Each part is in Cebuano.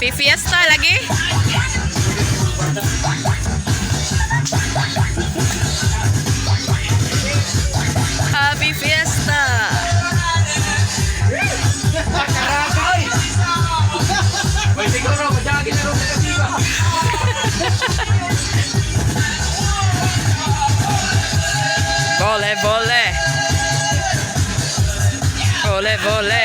Happy Fiesta lagi. Happy Fiesta. May siguro, madagi na rin sa kasiba. Vole, vole. Vole, vole.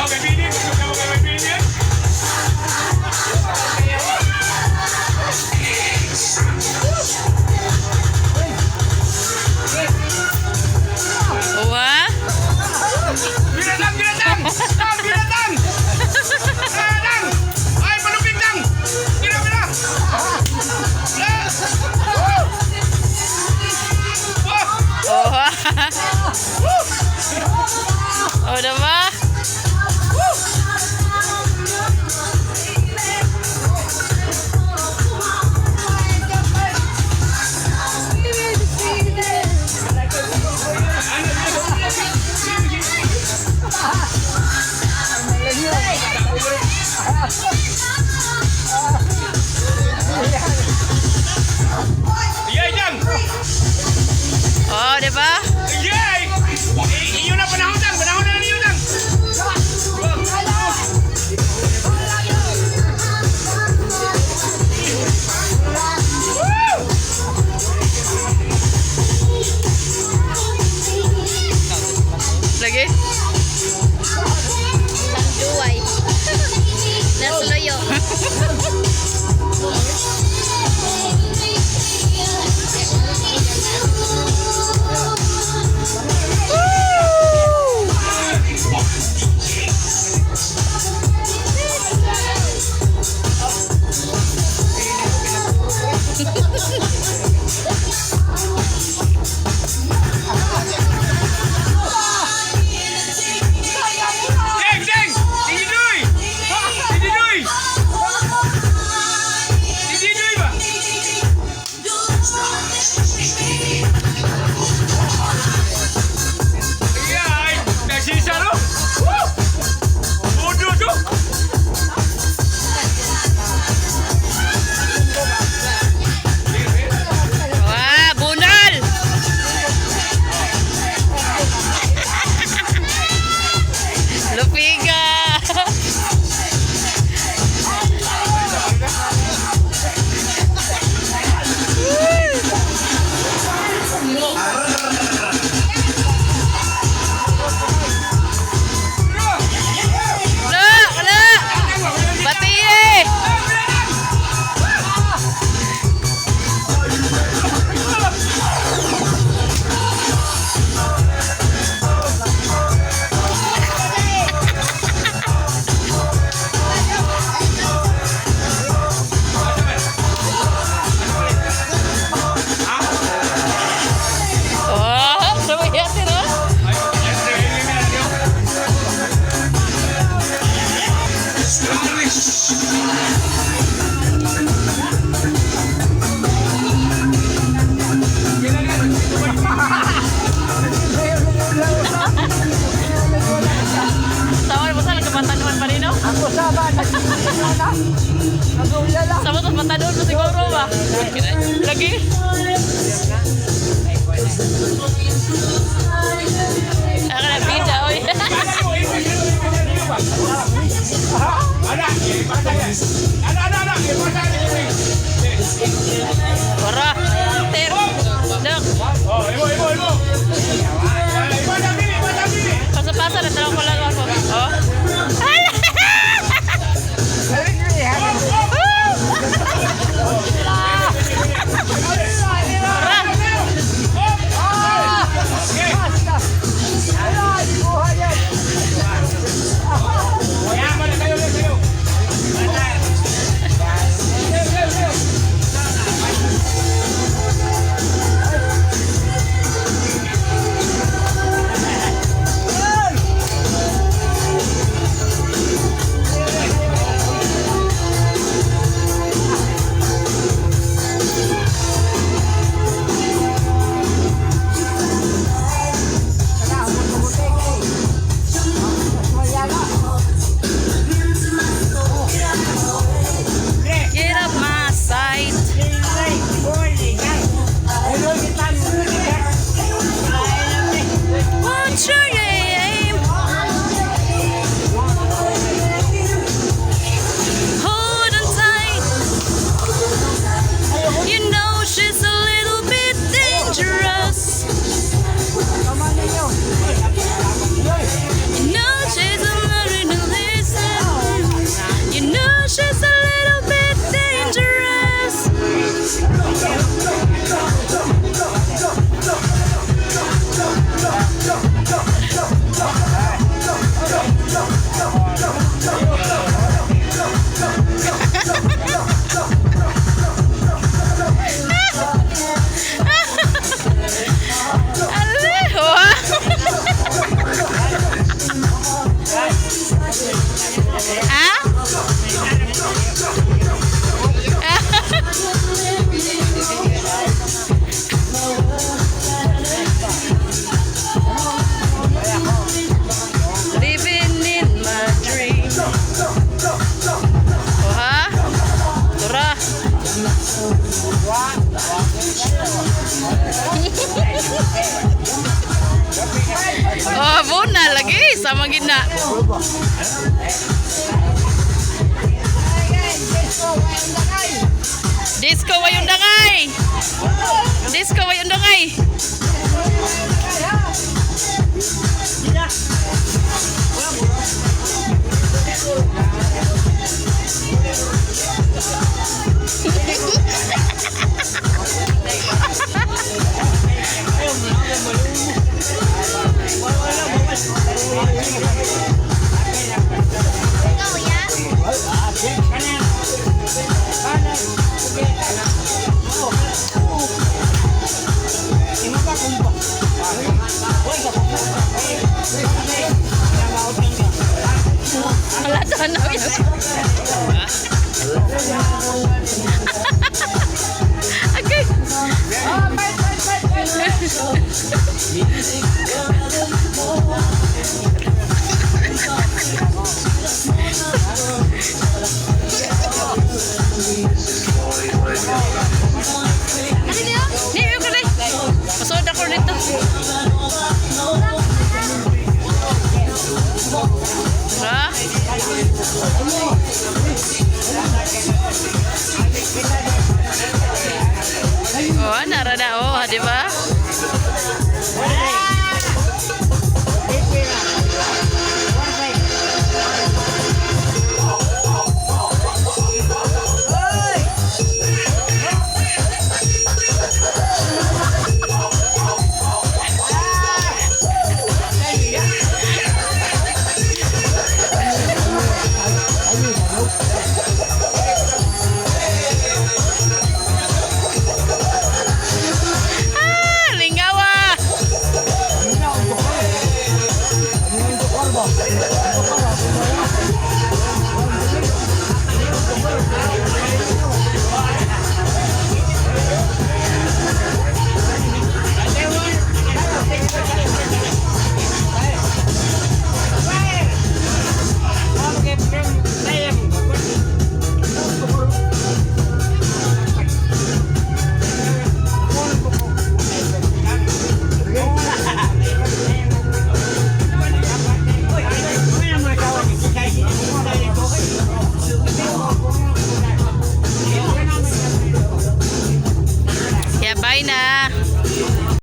Okay, bini, gusto ka mo kay bini? Uwa? Binatang, binatang! Tang, binatang! Binatang! Ay, palupig tang! Bina, bina! Wala! Woo! Wah! Uwa. Oh, diba? Yay, tang! Oh, diba? Yay! Eh, Iyo na panahon, tang! Panahon na niyo, tang! Lagi? Tanduay. Nasloyo. Deng, deng! Dididoy! Dididoy! Dididoy ba? Yay! Nagsisa, no? Woo! Budo to! Wah, bunal! Lupiga! La, la! Pati eh! Oh, sumayati no? Ay, Sama mo sa nagkapatanuan pa rin, no? Ako sama, nagsisimula na. Nag-uulala. Sama to patanuan mo siguro ba? Lagi? Ako na bida, oy. Ana, ipasa yan. Ana, ana, ana, ipasa yan. Ora. Ter. Dok. Oh, imo, imo, imo. Ipasa bini, ipasa bini. Pasa-pasa na tanong ko lang ako. Oh. Ora. Ala, di buhay yan. Yaman na kayo, kayo. Oh, buna lagi sama gina. Disco wayong dangay. Disco wayong dangay. Ikaw, ya? Wala to na yun. Okay. Ni, yung kanay. Pasod ako dito. Ra? Oh, nara na oh, di ba?